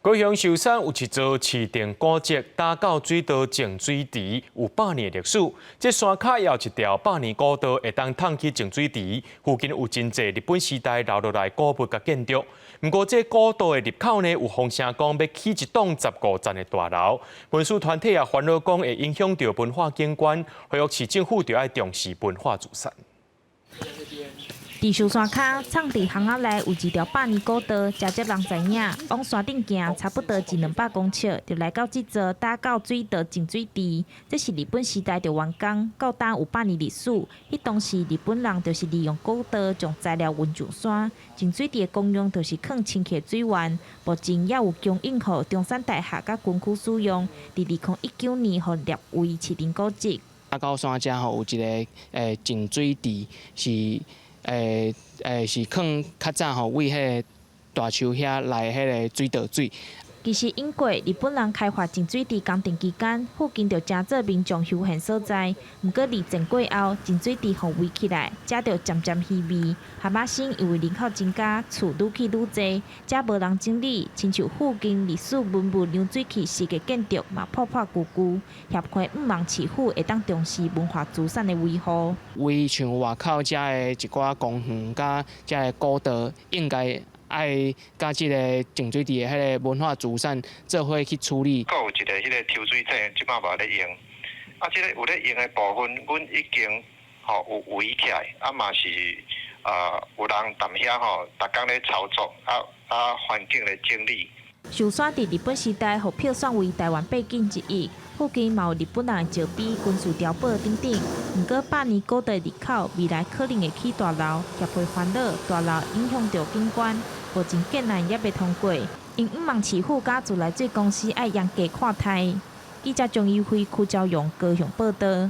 高雄壽山有一座市定古蹟，打狗水道淨水池，有百年歷史。這山跤也有一條百年古道，會當通去淨水池。附近有真濟日本時代留落來古物佮建築。毋過，這古道的入口呢，有風聲講欲起一棟15層的大樓。文史團體也煩惱講會影響著文化景觀，呼籲市政府著愛重視文化資產。佇壽山跤，藏佇巷仔內有一條百年古道，誠少人知影。往山頂行，差不多一兩百公尺，就來到這座打狗水道淨水池。這是日本時代就完工，到今有百年歷史。彼當時日本人就是利用古道將材料運上山。淨水池的功用就是囥清潔水源，目前也有供應予中山大學佮軍區使用。佇2019年，予列為市定古蹟。打狗山遮吼有一个淨水池是。是囥較早吼，為彼个大樹遐來彼个水道水。其實英國日本人開發淨水池工程期間，附近就成做民眾休閒所在。毋過二戰過後，淨水池予圍起來，遮就漸漸稀微。蛤蟆星因為人口增加，厝愈起愈濟，遮無人整理，親像附近歷史文物揚水器式的建築嘛破破舊舊。協會向望市府會當重視文化資產的維護。圍像外口遮的一寡公園佮遮的古道，應該愛佮這个淨水池的彼个文化資產做伙去處理。閣有一个彼个抽水井，這擺嘛咧用。啊，這个有咧用的部分，阮已經吼有圍起來，啊嘛是有人踮遐吼，逐工咧操作，啊環境咧整理。壽山佇日本時代，予票選為台灣八景之一，附近嘛有日本人的石碑、軍事碉堡等等。毋過百年古道入口未來可能會起大樓，協會煩惱大樓影響著景觀，目前建案猶未通過，𪜶向望市府佮自來水公司愛嚴格看待。記者張怡輝、柯昭陽高雄報導。